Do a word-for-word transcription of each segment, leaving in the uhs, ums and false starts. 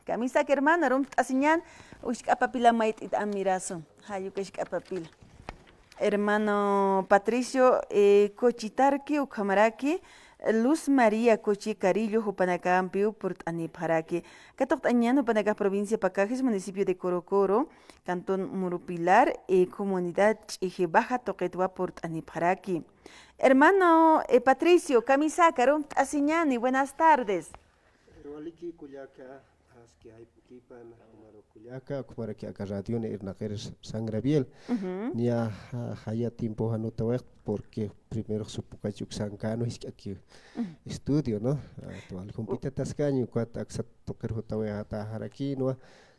Kamisaki hermano, arunt'asiñän, usk'apapila mayt'it amirasu, jay uka isk'apapila. Hermano Patricio, eh, Kuchitarki, ukhamaraki, Luz María Kuchi Carillo, jupanakampiw purt'anipxaraki. Katuqt'añän jupanakax provincia Pacajes, municipio de Corocoro, cantón Murupilar, eh, comunidad Ch'iji Baja tuqitwa purt'anipxaraki. Hermano, eh, Patricio, kamisaki, arunt'asiñäni, buenas tardes. Waliki kullaka, aski jayp'ukipan, kumaraki kullaka, kumaraki aka radiona irnaqir San Gabriel. Ujú. Niya, ja-, jaya tiempo jan utawayixt, porque primero supukachi uksan känwa jisk'aki estudio, ¿no? Ah, tuwal jumpitataskaña, ukat aksa tuqir jutawayxataxarakinwa,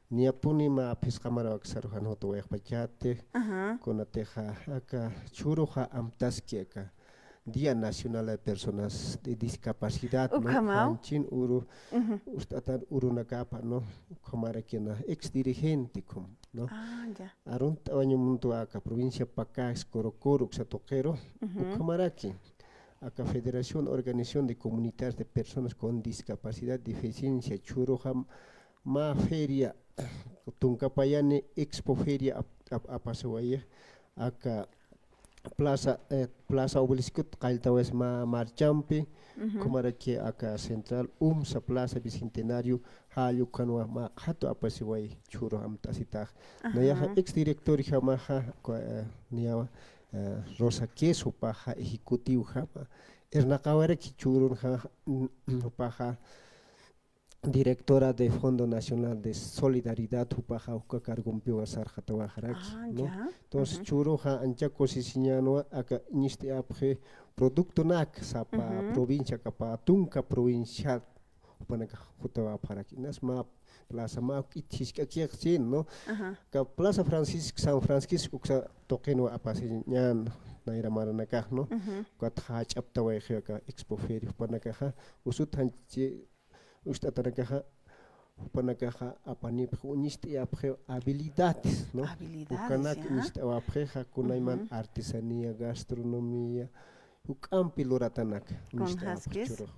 niyapuni mä phisqa maraw aksaru jan jutawayxpachati, ajá, kunatixa aka chhuruxa amtaski aka Día Nacional de Personas de Discapacidad, ¿no? Ukhamaw. Janchin uru, ujú, uñt'atan urunakapa, ¿no? Ukhamaraki na ex dirigente, ukham, ¿no? Ah, ya. Arunt'awañ muntuwa aka provincia Pacajes, Corocoro uksa tuqiru, ujú, ukhamaraki aka Federación Organización de Comunidades de Personas con Discapacidad, Deficiencia, chhuruxa mä feria, tunka payani expo feria ap-, ap-, apasiwayix, aka plaza, eh, plaza Obeliscot qalltawayas mä marchampi, ujú, ukhamaraki aka central UMSA plaza Bicentenario, jall ukhanwa mä qhatu apasiway chhuru amt'asitax. Ajá. Nayaxa ex directorjamaxa, kua-, eh, niyawa, eh, Rosa Queso jupaxa ejecutivojama, irnaqawaraki chhurunxa, mm, jupaxa directora de Fondo Nacional de Solidaridad, jupaxa uka cargompiwa sarxatawaxaraki, ah, ¿no? Ya. Entonces, ujú, chhuruxa ancha kusisiñänwa, aka uñist'ayapxi productonak sapa, ujú, provincia, aka pä tunka provincia, jupanakax jutawapxaraki. Inas mä plaza mä juk'it jisk'akix, ¿no? Ajá. Aka Plaza Francisco, San Francisco uksa tuqinwa apasiñän nayra maranakax, ¿no? Ujú. Ukat jach'aptawayxiw aka expo feria, jupanakaxa usut janchi uñst'atanakaxa, jupanakaxa apanipxi uñist'ayapxiw habilidades, ¿no? Habilidades, ukanak, ya, uñist'awapxixa, kunayman, ujú, artesanía, gastronomía, juk'ampi luratanak uñist'awapxi chhurux.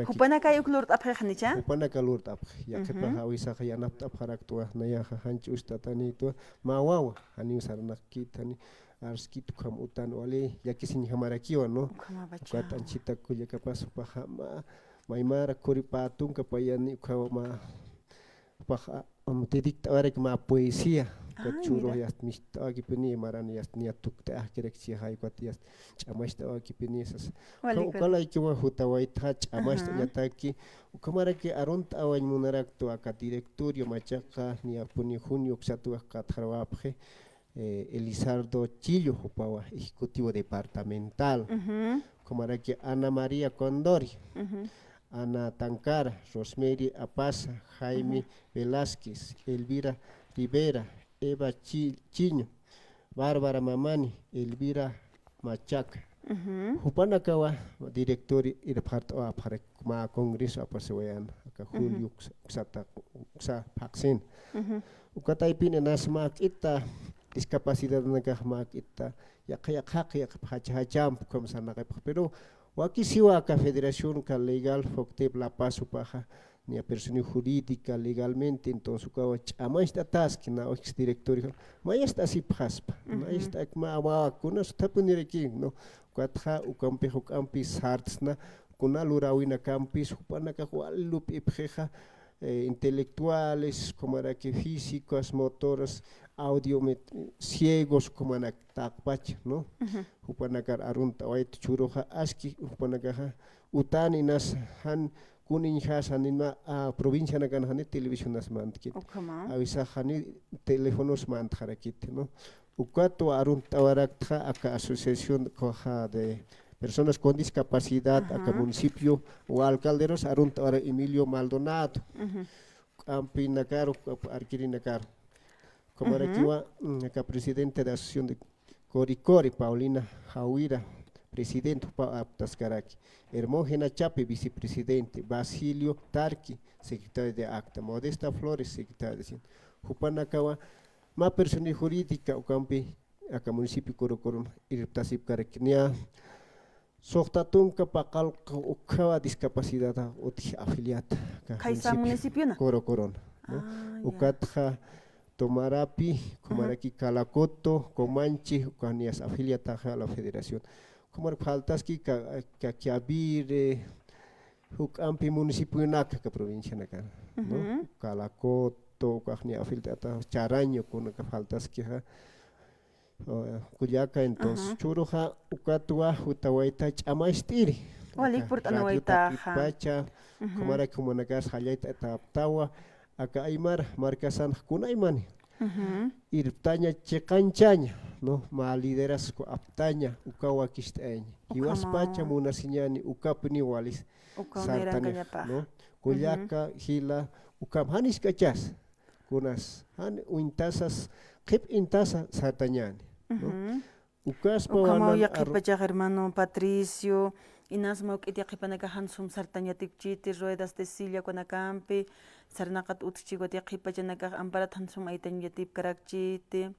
Jupanakay uk lurt'apxixa, ¿nicha? Jupanaka lurt'apxi. Ujú. Yaqhipaxa awisaxa yanapt'apxaraktwa, nayaxa janchi uñst'atanïtwa, mä wawa, janiw saranakit, jani arskit, ukham utan wali llakisiñjamarakiwa, ¿no? Ukhamapacha. Ukat anchhita kullakapas jupaxa mä maymara khuri pä tunka payani ukhawa mä, jupax, am, dict'awaraki mä poesía, ukat chhurux, ah, mira, yast micht'awakipini, maran yast niya tukt'axkirakchi, jay ukat yast ch'amacht'awakipini sas. Wali, uka, wali. Ukalaykiwa jutawaytxa, ajá, ch'amacht'añataki, ukhamaraki arunt'awañ munaraktwa aka directorio machaqa, niyapuni junio uksatwa katxarawapxi, eh, Elizardo Chillo, jupawa ejecutivo departamental. Ujú. Ukhamaraki Ana María Condori, ujú, Ana Tancara, Rosemary Apaza, Jaime, ujú, Velázquez, Elvira Rivera, Eva Chi-, Chiño, Bárbara Mamani, Elvira Machaca. Ujú. Jupanakawa director irpxart'awapxarak mä congreso apasiwayan, aka, ujú, julio uksa-, uksata, uksa phaxsin. Ujú. Uka taypin inas mä juk'ita discapacidadnakax mä juk'ita yaqha yaqhaq, yaqha jach'a jach'amp ukham sarnaqipx, pero wakisiwa aka federación, aka legal, FOCTEP La Paz jupaxa, niya persona jurídica legalmente, entonces ukawa ch'amacht'ataski, na ex director, mayast'asipxaspa, ujú, mayast'ak mä, mä kunas thapunirakïn, ¿no? Ukatxa ukampix juk'ampi sartsna, kuna luräwinakampis, jupanakax wali lup'ipxixa, eh, intelectuales, ukhamaraki físicas, motoras, audio, ciegos, ukhamanak taqpach, ¿no? Ujú. Jupanakar arunt'awayt chhuruxa, aski jupanakaxa utan inas jan kuniñjasa, janina, a, provincianakan jani televisionas mantkit. Ukhama. Awisax jani teléfonos mantxarakit, ¿no? Ukatwa arunt'awaraktxa aka asociación, ukaxa, de personas con discapacidad, ajá, aka municipio, o alcalderos arunt'awara Emilio Maldonado. Ujú. Uk'ampinakaru, arkirinakaru. Ujú. Ukamarakiwa, mm, aka presidente de asociación de Coricori, Paulina Jawira, presidente, jupa aptaskaraki. Hermógena Chape, vicepresidente. Basilio Tarqui, secretario de acta. Modesta Flores, secretario de hacienda. Jupanakawa mä persona jurídica ukampi, aka municipio Corocoron irptasipkaraki. Niya suxta tunka paqallq ukkhawa discapacidad utji afiliada. Aka municipio Corocoron. ¿no? Ah, ya. Ukatxa Tomarapi, ujú, ukhamaraki Calacoto, Comanche, ukax niyas afiliataxa a la federación. Ukhamar faltaski ka, ka Quiavire, juk'ampi municipionaka ka provincianaka, ¿no? Ujú. Calacoto, ukax niya afiliata Charaño, kunaka faltaskixa. O, kullaka, entonces, ajá, churuxa, ukatwa, jutawayta, ch'amayst'iri. Walik aka purt'anawaytaxa. Radio Takipacha, ujú, ukhamaraki jumanakas jallayt'ataptawa, aka aymar markasan kunaymani. Ujú. Irptaña chiqanchaña, ¿no? Mä liderazgo aptaña, ukawa kist'aña. Ukhama. Jiwaspacha munasiñani, ukapni walis ukaw sartanix, nayrankañapax, ¿no? Ujú. Kullaka, jila, ukham janisk'achas. Kunas, jan uñtasas, qhip intasa sartañani, ¿no? Ujú. Ukaspa ukhamaw wanan yaqhipachax, hermano Patricio, inas mawk'it yaqhipanakax jan sum sartañatipchiti, ruedas de silla ukanakampi, sarnaqat utjchiwat yaqhipachanakax amparat jan sum aytañatipkarakchiti.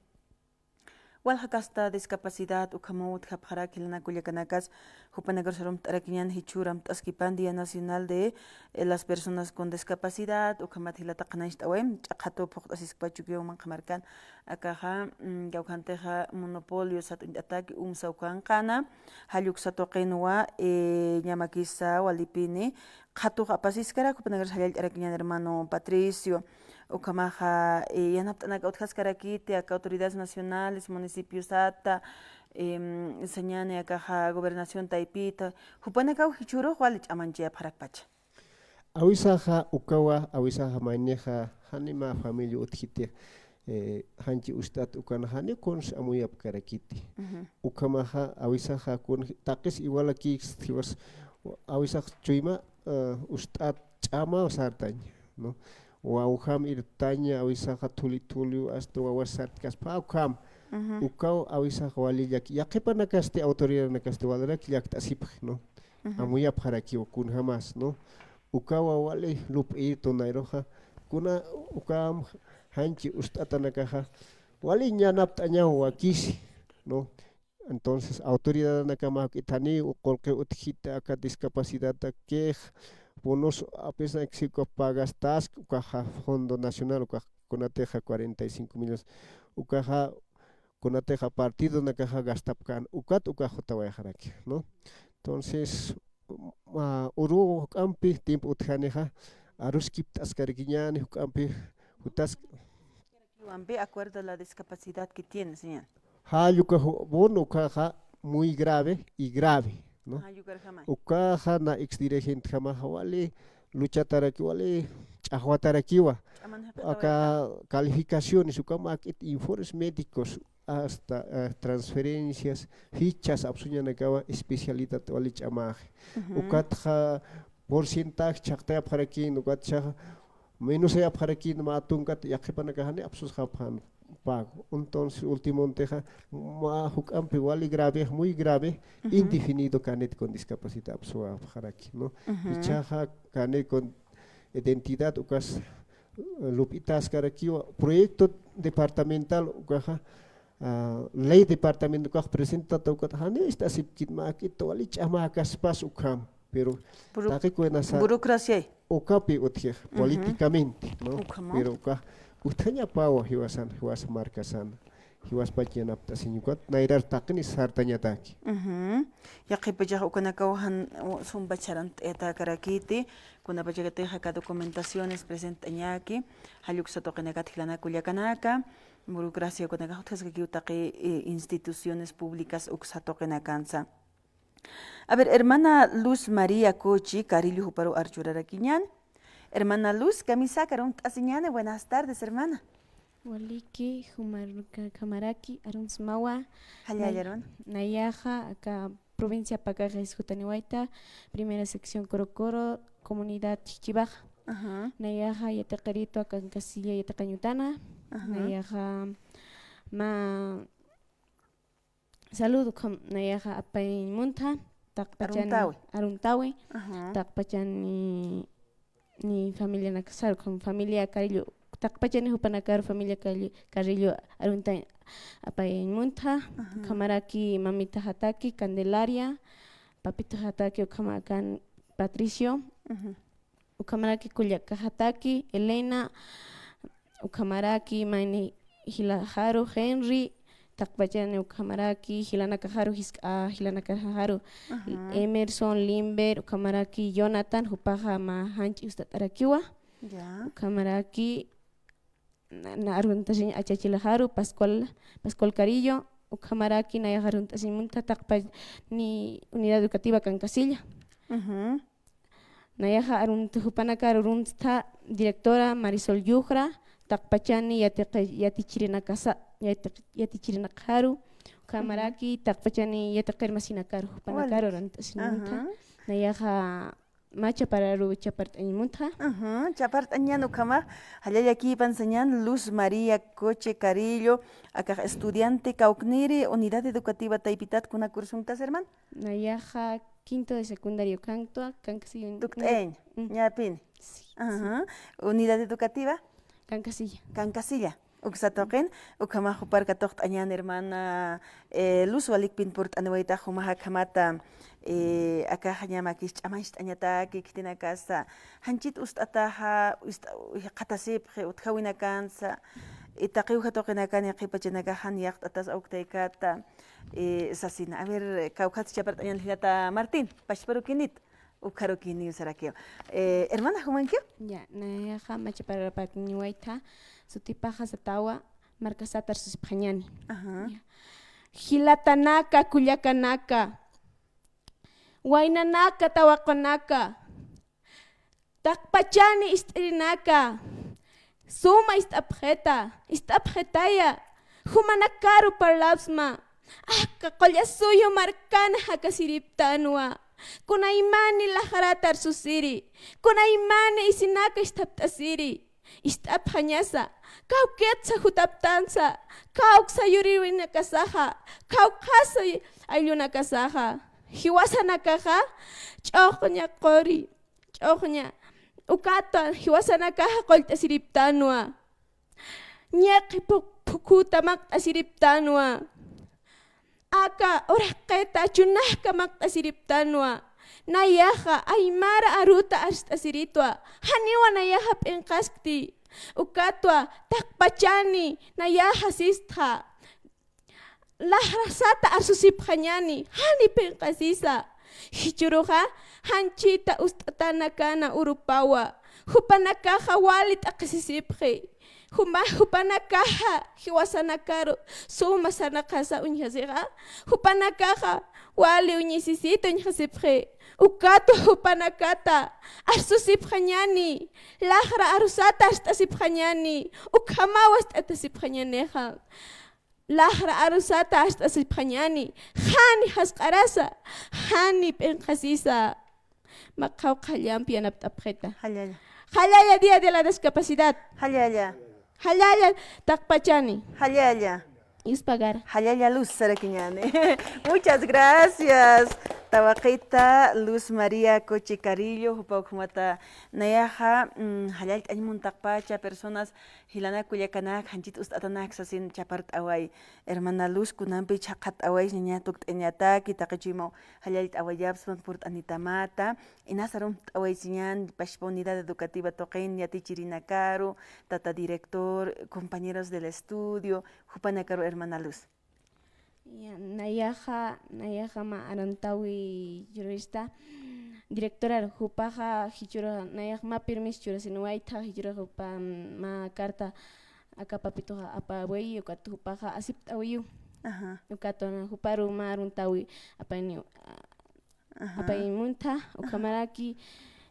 Walja kasta discapacidad ukhamaw utjapxarak jilanaka kullakanakas, jupanakarus arumt'arakiñän jichhüru amt'askipan Día Nacional de, eh, las Personas con Discapacidad, ukhamat jilata qhanañcht'away, ch'aqhatuw phuqt'asiskpachukiw manqha markan, akaxa, mm, kawkhantixa monopolio sat uñt'ataki, umsa ukanqana, jall uksa tuqinwa, eh, ñamakisa walipini, qhatux apasiskarak, jupanakarus jallallt'arakiñän hermano Patricio, ukhamaxa, eh, yanapt'anak utjaskarakiti, aka autoridades nacionales, municipiosata, em, sañäni akaxa gobernación taypita, jupanakaw jichhürux wali ch'amanchayapxarakpacha. Awisaxa ukawa, awisaxa maynixa, jani mä familia utjiti, eh, janchi ust'at ukan janiw kuns amuyapkarakiti. Ujú. Ukhamaxa, awisaxa kun taqis igualakïksti jiwas, awisax chuyma, eh, ust'at ch'amaw sartañ, ¿no? Wawjam irptaña, awisaxa thuli thuli, hasta wawas sartkaspa, ukham. Ujú. Ukaw awisax wali llak, yaqhipanakasti, autoridadnakasti walirak llakt'asipxi, ¿no? Ujú. Amuyapxarakiw kunjamas, ¿no? Ukawa wali lup'ir tunayruxa, kuna ukham janchi ust'atanakaxa, wali ñanapt'añaw wakisi, ¿no? Entonces, autoridadnakamax juk'it janiw qullqiw utjkiti aka discapacidadakix, bonos apenas si uka pagastaski, ukaxa Fondo Nacional, ukax kunatixa cuarenta y cinco millones, ukaxa kunatixa partidonakaxa gastapkän, ukat ukax jutawayxaraki, ¿no? Entonces, ma, uruw juk'ampi tiempo utjanixa, aruskipt'askarakiñäni juk'ampi, jutas- Kiwampi, acuerdo a la discapacidad que tiene, señor. Jall uka ju-, bono ukaxa muy grave y grave, ¿no? Jall ukarjamay. Ukaxa na ex dirigentejamaxa wali luchataraki, wali ch'axwatarakiwa. Ch'aman jaqitawayta. Aka calificaciones, uka mak'it informes médicos, hasta, eh, transferencias, fichas apsuñanakawa especialidad wali ch'amaxi. Ujú. Ukatxa porcentaje chhaqtayapxarakïn, ukatxa menosayapxarakïn, mä tunkat yaqhipanakaxani apsusxapxän pago. Entonces, ultimontixa, mä juk'ampi wali grave, muy grave, ujú, indefinido carnet con discapacidad apsuwapxaraki, ¿no? Ujú. Jichhaxa carnet con identidad ukas, eh, lup'itaskarakiwa, proyecto departamental ukaxa, ah, ley departamental ukax presentata ukat, jani ist'asipkit, mä k'it wali ch'amakaspas ukham, pero taqi kuenasa burocracia ukapi utjix, ujú, políticamente, ¿no? Ukhama. Pero ukax utjañapawa jiwasan, jiwas markasan, jiwaspach yanapt'asiñ ukat, nayrar taqini sartañataki. Ujú. Yaqhipachax ukanakaw jan, u-, sumpach sarant'ayatakärakiti, kunapachakatixa aka documentaciones present'añaki, jall uksa tuqinakat jilanaka kullakanaka, burocracia ukanakax utjaskakiw taqi, eh, instituciones públicas uksa tuqinakansa. A ver, hermana Luz María Cochi, Carillo juparu archurarakiñän. Hermana Luz, kamisaki arumt'asiñäni, buenas tardes, hermana. Waliki, jumar-, ka-, kamaraki, aruntsmawa. Jallalla, nay-, hermana. Nayaxa, aka provincia Pacajes jutaniwayta, primera sección Corocoro, comunidad Chichibaja. Ajá. Nayaxa, yatiqiritu, aka Casilla, yatiqañ utana. Ajá. Nayaxa, mä, saludo, ukham, nayaxa apayañ muntha, taqpachani aruntawi. Aruntawi, ajá, taqpachani familianakasar, ukham familia Carrillo, taqpachani jupanakar familia Carrillo, Carrillo aruntañ apayañ muntha, ajá, ukhamaraki mamitaxataki Candelaria, papitoxataki ukhamakan Patricio, ajá. Ukhamaraki kullakaxataki, Elena, ukhamaraki mayni jilaxaru Henry, taqpachani ukhamaraki jilanakaxaru, jisk'a jilanakaxaru Emerson, Limber, ukhamaraki Jonathan, jupaxa mä janch'i ustat'arakiwa. Ya. Ukhamaraki na, na aruntasin achachilaxaru Pascual, Pascual Carillo, ukhamaraki nayax arunt'asiñ muntha taqpachani Unidad Educativa Kankasilla. Nayaxa arunta, jupanakar arunt'ta directora Marisol Yujra, taqpachani yatiqi, yatichirinakasa, yatiq, yatichirinakaxaru, ukhamaraki taqpachani yatiqir masinakaru, jupanakar arunt'asiñ muntha. Nayaxa mä chapararu chapart'añ muntha. Chapart'añan ukhamax, jallallakipan sañan Luz María Coche Carillo, akax estudiante kawkniri Unidad Educativa taypitat, kuna cursunktas, hermana? Nayaxa quinto de secundaria ukankta, Kankasilla. Tukt'añ, ñapini. Sí. Unidad Educativa Kankasilla. Kankasilla. Uksa tuqin, ukhamax jupar katuqt'añan hermana, eh, Luz, walikpin purt'aniwayta jumax akhamata, eh, akax ñamakis ch'amañcht'añataki khitinakasa, janchit ust'ataxa, ust'a, jikxatasipxi utjawinakansa, y taqiw jatuqinakan yaqhipachanakax jan yaqt'atas awktaykata, eh, sasina. A ver, kawkhat chapart'añan jilata Martín, pachparukinit. Ukharukiniw sarakiw. Eh, hermana, jumankiw? Ya, nayaxa mä chaparapatniwaytha, sutipaxa satawa, markasat arsusipxañani. Ya. Jilatanaka, kullakanaka, waynanaka, tawaqunaka, taqpachani ist'irinaka, suma ist'apxita, ist'apxitaya, jumanakaru parlapsma, aka Qullasuyu markan jakasiriptanwa, kunaymani laxrat arsusiri, kunaymani isinaka isthapt'asiri, ist'apxañasa, kawkitsa jutaptansa, kawksa yuririnakasaxa, kawkxasa ayllunakasaxa, jiwasanakaxa, ch'uxña quri, ch'uxña, ukatwa jiwasanakaxa qullt'asiriptanwa. Ñiqi phu-, phukhuta maqt'asiriptanwa. Aka uraqita chunaka maqt'asiriptanwa. Nayaxa aymara aruta arst'asiritwa. Janiwa nayaxa p'inqaskti. Ukatwa taqpachani nayaxa sistxa. Laxrasata arsusipxañani, jani p'inqasisa. Jichhüruxa, janchita ust'atanakana urupawa. Jupanakaxa wali t'aqhisisipxi. Juma, jupanakaxa jiwasanakaru suma sarnaqasa uñjasixa. Jupanakaxa wali uñisisita uñjasipxi. Ukatwa jupanakata arsusipxañani. Laxra arusata arst'asipxañani. Ukhamawa arst'atasipxañanixa. Laxra arusata arst'asipxañani, jani jasq'arasa, jani p'inqasisa. Mä qhawqha jillampi yanapt'apxita. Jallalla. Jallalla Día de la Discapacidad. Jallalla. Jallalla taqpachani. Jallalla. Yuspagara. Jallalla Luz sarakiñäni. Muchas gracias. Tawaqita Luz María Coche Carillo, jupa ukhamata nayaxa, mm, jallallt'añ muntaqpacha personas jilanak kullakanak, janchit ust'atanak sasin chapart'away. Hermana Luz, kunampi chhaqhatt'awaysa ña tukt'añataki, taqi chuymaw jallallt'awayapxsma purt'anitamata, inas arumt'awaysiñan, pachpa Unidad Educativa tuqin yatichirinakaru, tata director, compañeros del estudio, jupanakaru, hermana Luz. Ya, nayaxa, nayaxa mä arantawi jurista, directora, jupaxa jichhüru, nayax mä permiso churasiñwaytha, jichhüru jupa mä carta aka Papituxa apawayi, ukat jupaxa aceptawayi. Ajá. Ukat juparu mä aruntawi apayni, Ajá. Apay muntha, ukhamaraki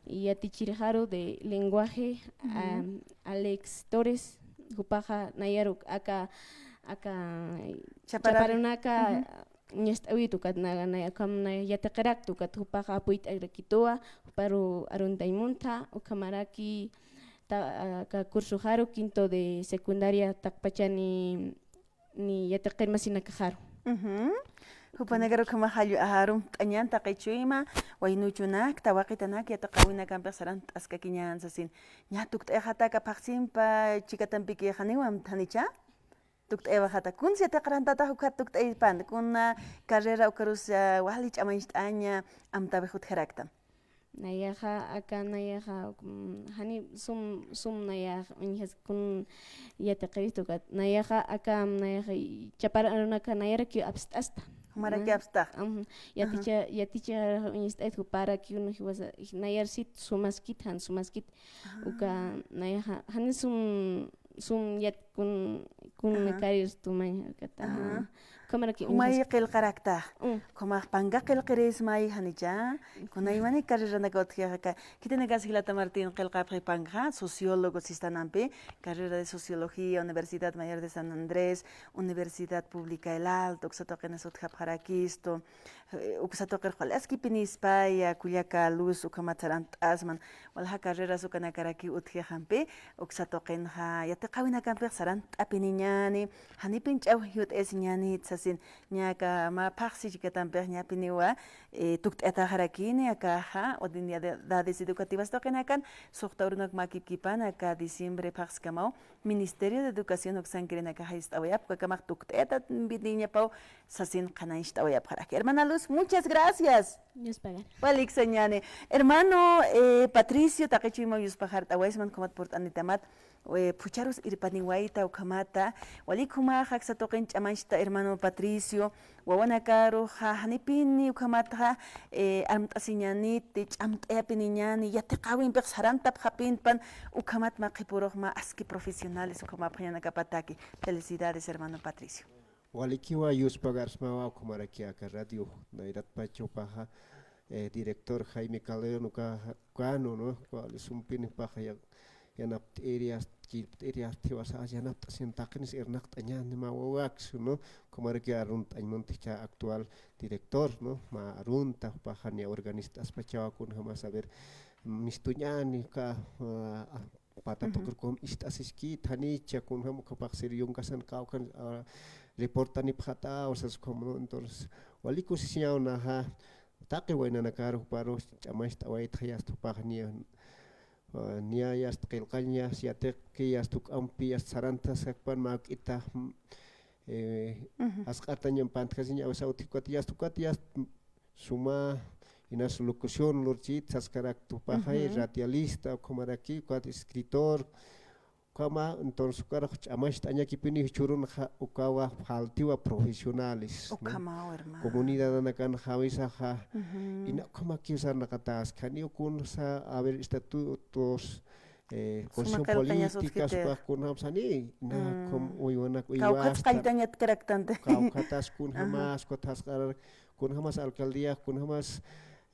yatichirxaru de lenguaje, am, Alex Torres, jupaxa nayaru aka, aka chaparunaka ñast'awit ukat na, na, ukham na yatiqirakta ukat jupaxa apuyt'arakituwa, juparu aruntañ muntha, ukhamaraki ta, aka cursoxaru quinto de secundaria taqpachani ni yatiqir masinakaxaru. Ujú. Jupanakaru ukhama jall-, arumt'añan taqi chuyma, waynuchunak, tawaqitanak, yatiqäwinakampix sarantaskakiñän sasin. Ña tukt'ayxataka phaxsimpa chikatampikixa janiw amtanicha? Tukt'ayxata. Kunsa yatiqarantatak ukat tukt'aypan, kuna carrera ukarus, ah, wali ch'amañcht'aña amtawix utjaraktam. Nayaxa, aka nayaxa, mm, jani sum, sum nayax, uñjas kun yatiqiristu kat. Nayaxa, aka, mm, nayaxa, chapar arunaka nayaraki apst'asta. Jumaraki apstax. Ajá. Yaticha, yaticha uñist'ayt juparaki uno jiwasa, nayar sit sumaskit, jan sumaskit. Uka nayaxa, jani sum, sum yat kun, kun karir tumañ, kata. Ukamaraki. Jumay qillqarakta. Jumax panka qillqirismay janicha. Kunaymani carreranaka utjixa, khitinakas jilata Martín qillqapxi panka, sociólogo sistanampi, carrera de sociología, Universidad Mayor de San Andrés, Universidad Pública El Alto, uksa tuqinas utjapxarakistu. Eh, uksa tuqir wali askipinispaya, kullaka Luz, ukhamat sarant'asman, walja carreras ukanakaraki utjixampi, uksa tuqinxa yatiqawinakampix sarant'apiniñani, janipin ch'aw jiwt'ayasiñanit sasin, ña aka mä phaxsi chikatampix ñapiniwa, eh, tukt'ataxarakini akaxa, unidades educativas tuqinakan, suxta urunak mä kipkipan aka diciembre phaxskamaw, Ministerio de Educación uksankirinakax jist'awayapxi, ukamax tukt'ayatatpiniñapaw sasin qhanañcht'awayapxaraki. Hermana Luz, muchas gracias. Yuspagar. Walik sañani. Hermano, eh, Patricio, taqi chuymaw yuspaxart'awaysman, ukhamat purt'anitamat, eh, phucharus irpaniwayta, ukhamata. Walik jumax aksa tuqin ch'amanchta, hermano Patricio. Wawanakaruxa janipini ukhamatxa, eh, armt'asiñaniti, ch'amt'ayapiniñani, yatiqawimpix sarantapxapinpan, ukhamat mä qhipürux mä aski profesionales ukhamapxañanakapataki. Felicidades, hermano Patricio. Walikiwa yuspagarsmawa ukhamaraki aka radio nayratpach jupaxa, eh, director Jaime Calderón uka, ukanu, ¿no? Wali sumpini jupaxa ya-, yanapt'iri, chirpt'iri, jiwasa yanapt'asin taqinis irnaqt'añäni mä wawaksu, ¿no? Ukhamaraki arunt'añ munta jichha actual director, ¿no? Mä arunta, jupaxa niya organist'aspachawa kunjamas, a ver, mistuñäni, uka, ah, pata tuqir kunjam ist'asiskit, janicha kunjam ukhapax sir yunkasan kawkhan, ah, reportanipxataw sas ukham, ¿no? Entonces, wali kusisiñaw naxa, taqi waynanakar juparux ch'amacht'awaytxa, yast jupax niya, ah, niya yast qillqañ, yast yatiqi, yast juk'ampi, yast sarantaskakpan mä juk'ita, mm, eh, asq'atañam pantjasiñ, awsa utji ukat yast, ukat yast suma, inas locución lurchit, saskarakta jupaxay, radialista, ukhamaraki, ukat escritor, ukhama, entonces, ukarux ch'amacht'añakipini jichhürunxa, ukawa faltiwa profesionales, ¿no? Ukhamaw, hermano. Comunidadanakan jawisaxa, ina ukhamakiw sarnaqataski, janiw kunsa, a ver, estatutos, eh, constitución política, supax kunjamsa, jani, ina ukham uywanak, kawkhat uywasta, qalltañatkaraktanti. Kawkhatas kunjamas, ukat jasq'arar, kunjamas alcaldía, kunjamas,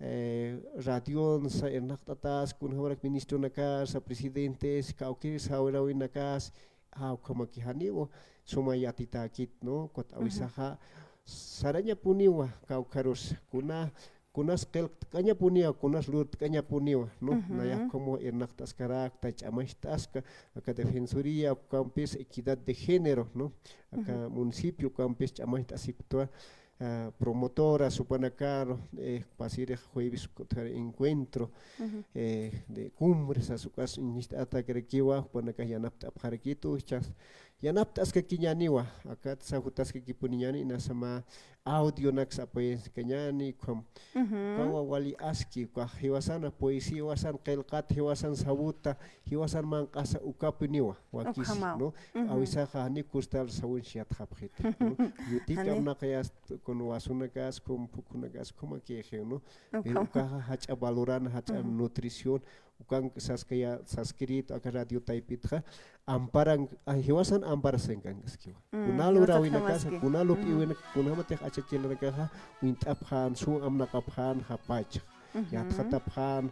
eh, radionsa irnaqt'atas, kunjamarak ministronakasa, presidentes, kawkïr sawirawinakas, a, ukhamaki janiw suma yatitäkit, ¿no? Ukat awisaxa, sarañapuniwa, kawkharus, kuna, kunas qillqt'kañapuniwa, kunas lurt'kañapuniwa, ¿no? Nayax ukham irnaqt'askarakta, ch'amacht'aska, aka defensoría, ukampis equidad de género, ¿no? Aka municipio, ukampis ch'amacht'asipktwa, ah, promotora, supanakar, eh, pasirix jueves kutjar encuentro, eh, de cumbre, sas ukas uñist'atakarakiwa, jupanakax yanapt'apxarakitu, jichhas yanapt'askakiñäniwa, akatsa jutaskakipuniñäni, inasa mä audionaks apoyaskañäni, ukham, ukawa wali aski, ukax jiwasan poesía, jiwasan qillqat, jiwasan sabuta, jiwasan manq'asa ukapiniwa, wakisi, ¿no? Awisaxa jani kustal sawinch yatxapxiti, ¿no? Yutik apnaqayast, kun wasunakas, kun phukunakas, ukhamakïxiw, ¿no? Pero ukaxa jach'a valorana, jach'a nutrición, ukan saskaya, saskiritu, aka radio taypitxa, amparan, a, jiwasan amparasankankaskiwa. Kuna lurawinakasa, kuna lup'iwinak, kunajamatix achachilanakaxa, uñt'apxän, sum apnaqapxän, japachx. Yatxatapxän,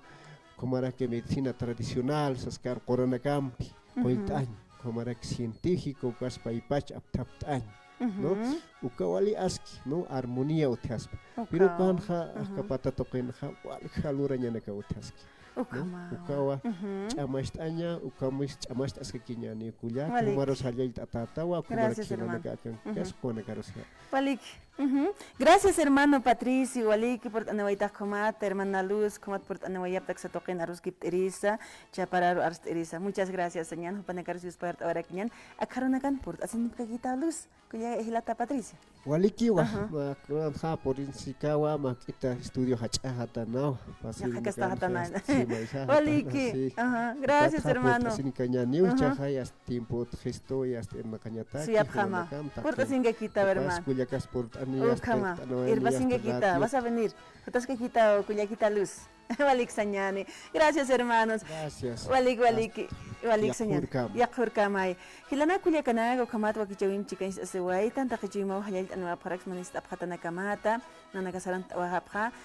ukhamaraki medicina tradicional, saskar quranakampi, qullt'añ, ukhamaraki científico, ukas paypach apthapt'añ, ¿no? Uka wali aski, ¿no? Armonía utjaspa. Pero ukanxa, aka pata tuqinxa, walja lurañanakaw utjaski, ¿no? Ukawa, ch'amacht'aña, ukamis ch'amacht'askakiñäni kullaka, jumarus jallallt'atätawa, ukhamaraki jilanaka akankaski, ukanakarus. Walik. Ujú. Gracias, hermano Patricio. Waliki purt'aniwaytax ukhamat, hermana Luz, ukhamat purt'aniwayapxta aksa tuqin aruskipt'irisa, chapar aru arst'irisa. Muchas gracias, sañäni, jupanakaru yuspart'awayarakiñäni, akha arunakan purt'asinipkakïtaw Luz. Kullaka jilata Patricio. Waliki, wa, ajá, mä, mä, mä, purinchikawa, mä, jach'a jatanaw. Yaqha kasta jatanaw. Sí, maysa. Waliki. Jatanaw, sí. Ajá, gracias, hermano. Purt'asinkañäniw, ajá, jichhaxa, hasta tiempo, gesto, hasta irnaqañataki, suyapxama. Purt'asinkakïtaw, hermano. Kullakas purt'ani, hasta ukhama, irpasinkakïtaw, vas a venir. Jutaskakïtaw, kullakita Luz. Walik sañäni. Gracias, hermanos. Gracias. Walik, walik, hasta walik sañäni. Yaqha urkama. Yaqha urkamay. Jilanaka kullakanaka, ukhamat wakichäwimp chikañ ist'asiwaytan, taqi chuymaw jallallt'aniwapxaraksma ist'apxatanakamata, nanaka sarantawayapxa,